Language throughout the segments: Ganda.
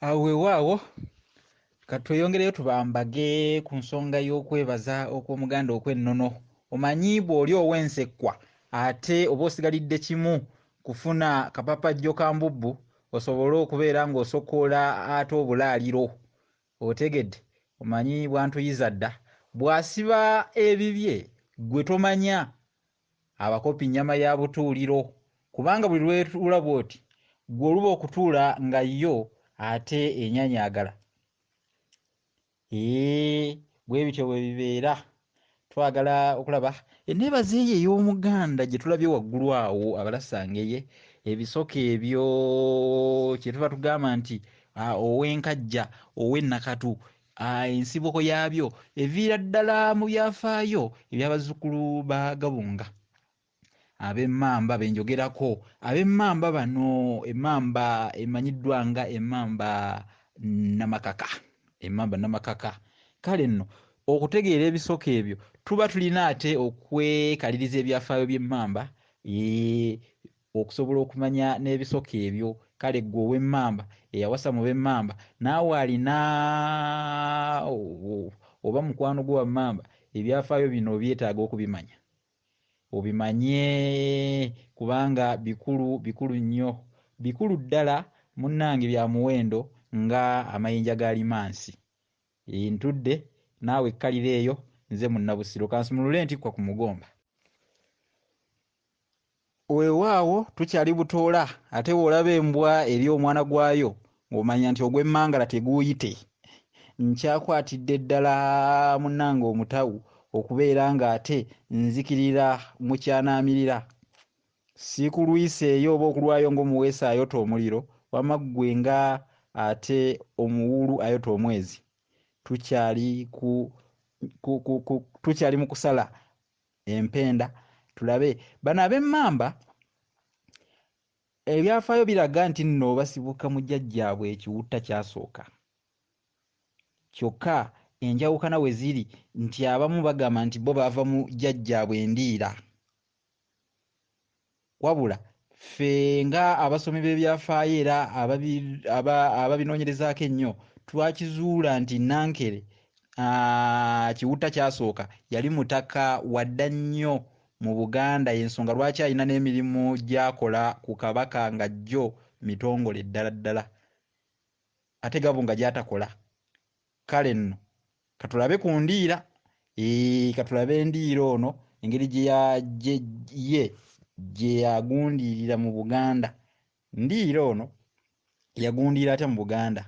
Awo weewaawo katweyongereyo tubambage ku nsonga y'okwebaza okw'Omuganda okw'ennono. Omanyi bw'oli ow'ensekwa ate oba osigalidde kimu kufuna kapapajjo ka mbubbu osobole okubeera ng'osokoola ate obulaaliro. Otegedde? Omanyi bwantuyiza dda bw'asiba ebibye ggwe tomanya abakopi nnyama ya butuuliro kubanga buli lw'etuula bw'oti ggwe oluba okutuula nga yo ate enyanyaagala. Eee bwe bityo bwe bibeera. Twagala okulaba enneebaza eyo ey'Omuganda gye tulabye waggulu awo abalasangeye ebisoko ebyo kye tuba tugamba nti ow'enkajja ow'ennakatu ensibuko yaabyo eviira ddala mu byafaayo eby'abazzukulu ba Gabunga ab'emmamba be njogerako. Ab'emmamba bano emmamba emanyiddwa nga emmamba Namakaka, emmamba Namakaka. Kale nno okutegeera ebisoko ebyo tuba tulina ate okwekaliriza ebyafaayo by'emmamba okusobola okumanya n'ebisoko ebyo. Kale ggwe ow'emmamba eyawasa mu b'emmamba naawe alina oba mukwano gwo wa mmamba ebyafaayo bino obyetaaga okubimanya. Obimanye kubanga bikulu bikulu nnyo bikulu ddala munnange bya muwendo nga amayinja ga limansi. Ntudde naawe ekkalira eyo nze Munnabusiro kansumulule entikkwa ku mugomba. Weewaawo tukyali butoola ate bw'olaba embwa eri omwana gwayo ng'omanya nti ogw'emmangala teguuyite. Nkyakwatidde ddala munnange omutawu okubeera ng'ate nzikirira mu kyanaamirira. Siikulwiseeyo oba okulwayo ng'omuweesi ayota omuliro wamma ggwe nga ate omuwuulu ayota omwezi. Tukyali ku, ku, ku, ku, tukyali mu kusala empenda tulabe bano ab'emmamba ebyafaayo biraga nti nno basibuka mu jjajjaabwe ekiwutta kyasooka. Kyokka enjawukana we ziri nti abamu bagamba nti bo baava mu jjajjaabwe Ndiira. Wabula ffe nga abasomi b'ebyafaayo era ababinoonyerezaako ennyo twakizuula nti Nankere Kiwutta kyasooka yali mutaka wa dda nnyo mu Buganda y'ensonga lwaki alina n'emirimu gy'akola ku Kabaka nga gyo mitongole ddala ddala ate Gabunga gy'atakola. Kale nno katulabe ku Ndiira. Eeh katulabe Ndiira ono engeri gye ye gye yagundiirira mu Buganda. Ndiira ono yagundiira atya mu Buganda?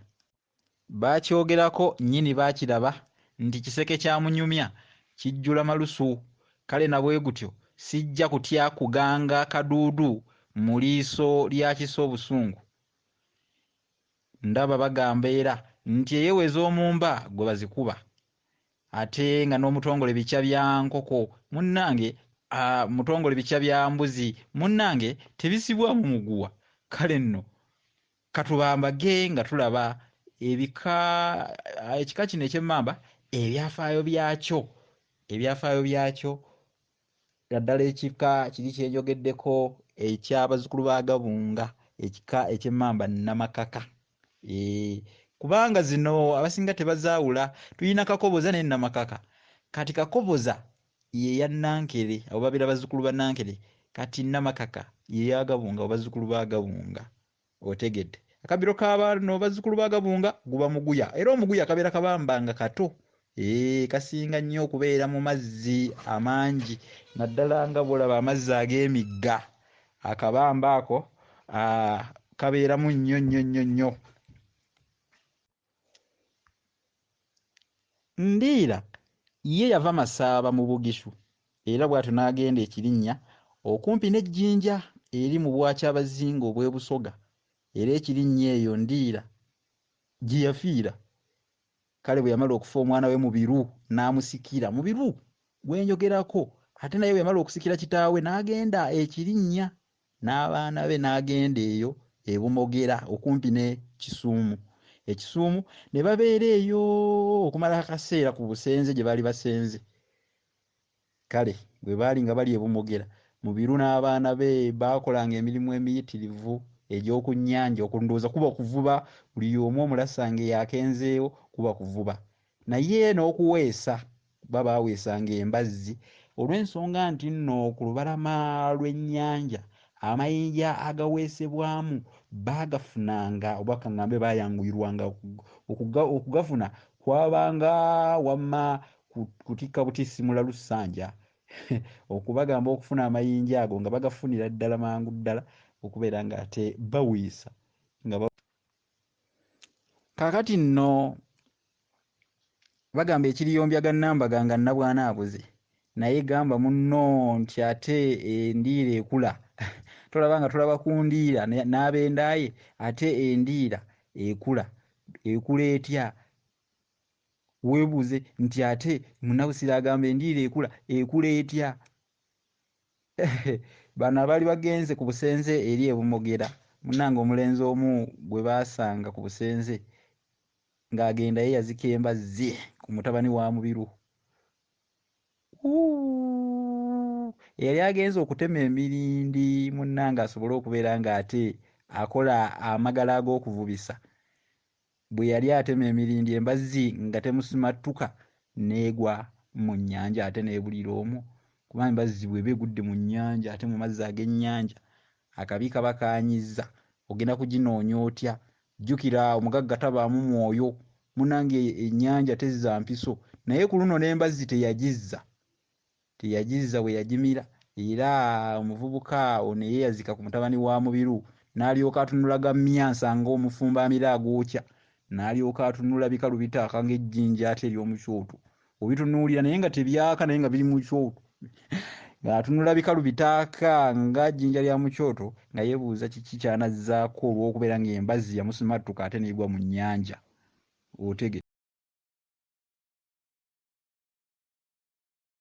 Baakyogerako nnyini baakiraba nti kiseke kya munyumya kijjula malusu. Kale na bwe gutyo sijja kutya kuganga kaduudu mu liiso lya Kisobusungu. Ndaba bagamba era nti eyeweza omumba gwe bazikuba. Ate nga n'omutongole bikya bya nkoko munnange, mutongole bikya bya mbuzi munnange tebisibwamu muguwa. Kale nno katubambage nga tulaba ebika ekika kino eky'emmamba ebyafaayo byakyo ebyafaayo byakyo naddala ekika kiri kye njogeddeko eky'abazzukulu ba Gabunga ekika eky'emmamba Namakaka. Kubanga zino abasinga tebazaawula tulina Kakoboza ne Namakaka. Kati Kakoboza ye ya Nankere abo babeera bazzukulu ba Nankere kati Namakaka ye ya Gabunga abo bazzukulu ba Gabunga. Otegedde. Akabbiro ka bano bazzukulu ba Gabunga guba muguya era omuguya kabeera kabamba nga kato. Kasinga nnyo okubeera mu mazzi amangi naddala nga bw'olaba amazzi ag'emigga. Akabamba ako kabeeramu nnyo nnyo nnyo nnyo. Ndiira ye yava Masaaba mu Bugishu era bw'atyo n'agenda e Kirinnya okumpi n'e Jjinja eri mu Bwakyabazinga obw'e Busoga era e Kirinnya eyo Ndiira gye yafiira. Kale bwe yamala okufa omwana we Mubiru n'amusikira. Mubiru gwe njogerako ate naye bwe yamala okusikira kitaawe n'agenda e Kirinnya n'abaana be n'agenda eyo e Bumogera okumpi ne Kisuumu. E Kisuumu ne babeera eyo okumala akaseera ku busenze gye baali basenze. Kale bwe baali nga bali e Bumogera, Mubiru n'abaana be baakolanga emirimu emiyitirivu egy'oku nnyanja. Okwo ndowooza kuba kuvuba, buli omu omulasanga eyakenzeewo kuba kuvuba. Naye n'okuweesa kuba baaweesanga embazzi olw'ensonga nti nno ku lubalama lw'ennyanja amayinja agaweesebwamu baagafunanga oba kaŋŋambe baayanguyirwanga okugafuna kwabanga wamma kutikka butissi mulalu ssanja okubagamba okufuna amayinja ago nga bagafunira ddala mangu ddala okubeera ng'ate baweesa nga kaakati nno bagamba ekiriyombya gannambaga nga nnabwana abuze naye gamba munno nti ate endiira ekula tolaba nga tulaba ku ndiira n'abendaaye ate endiira ekula ekula etya weebuuze nti ate munnabusiro agamba endiira ekula ekula etya bano abaali bagenze ku busenze eri e Bumogera munnange omulenzi omu gwe baasanga ku busenze ng'agenda yeeyazika embazzi ku mutabani wa Mubiru. Eyali agenze okutema emirindi munnange asobole okubeera ng'ate akola amagala ag'okuvubisa bwe yali atema emirindi embazzi nga temusimattuka n'egwa mu nnyanja ate n'ebulira omwo kuba embazzi bw'eba egudde mu nnyanja ate mu mazzi ag'ennyanja akabi kaba kaanyizza ogenda kuginoonya otya Jjukira omugagga tabaamu mwoyo munange ennyanja tezza mpiso naye ku luno n'embazzi teyagizza teyagizza bwe yagimira era omuvubuka ono eyeeyazika ku mutabani wa Mubiru n'alyoka atunula ga mmyansa ng'omufumbo amira agookya n'alyoka atunula bikalu bitaaka ng'ejjinja ate ery'omu kyoto obitunuulira naye nga tebyaka naye nga biri mu kyoto ng'atunula bikalu bitaaka nga jjinja lya mu kyoto nga yeebuuza kiki ky'anazzaako olw'okubeera ng'embazzi yamusimattuka ate n'egwa mu nnyanja otegedde.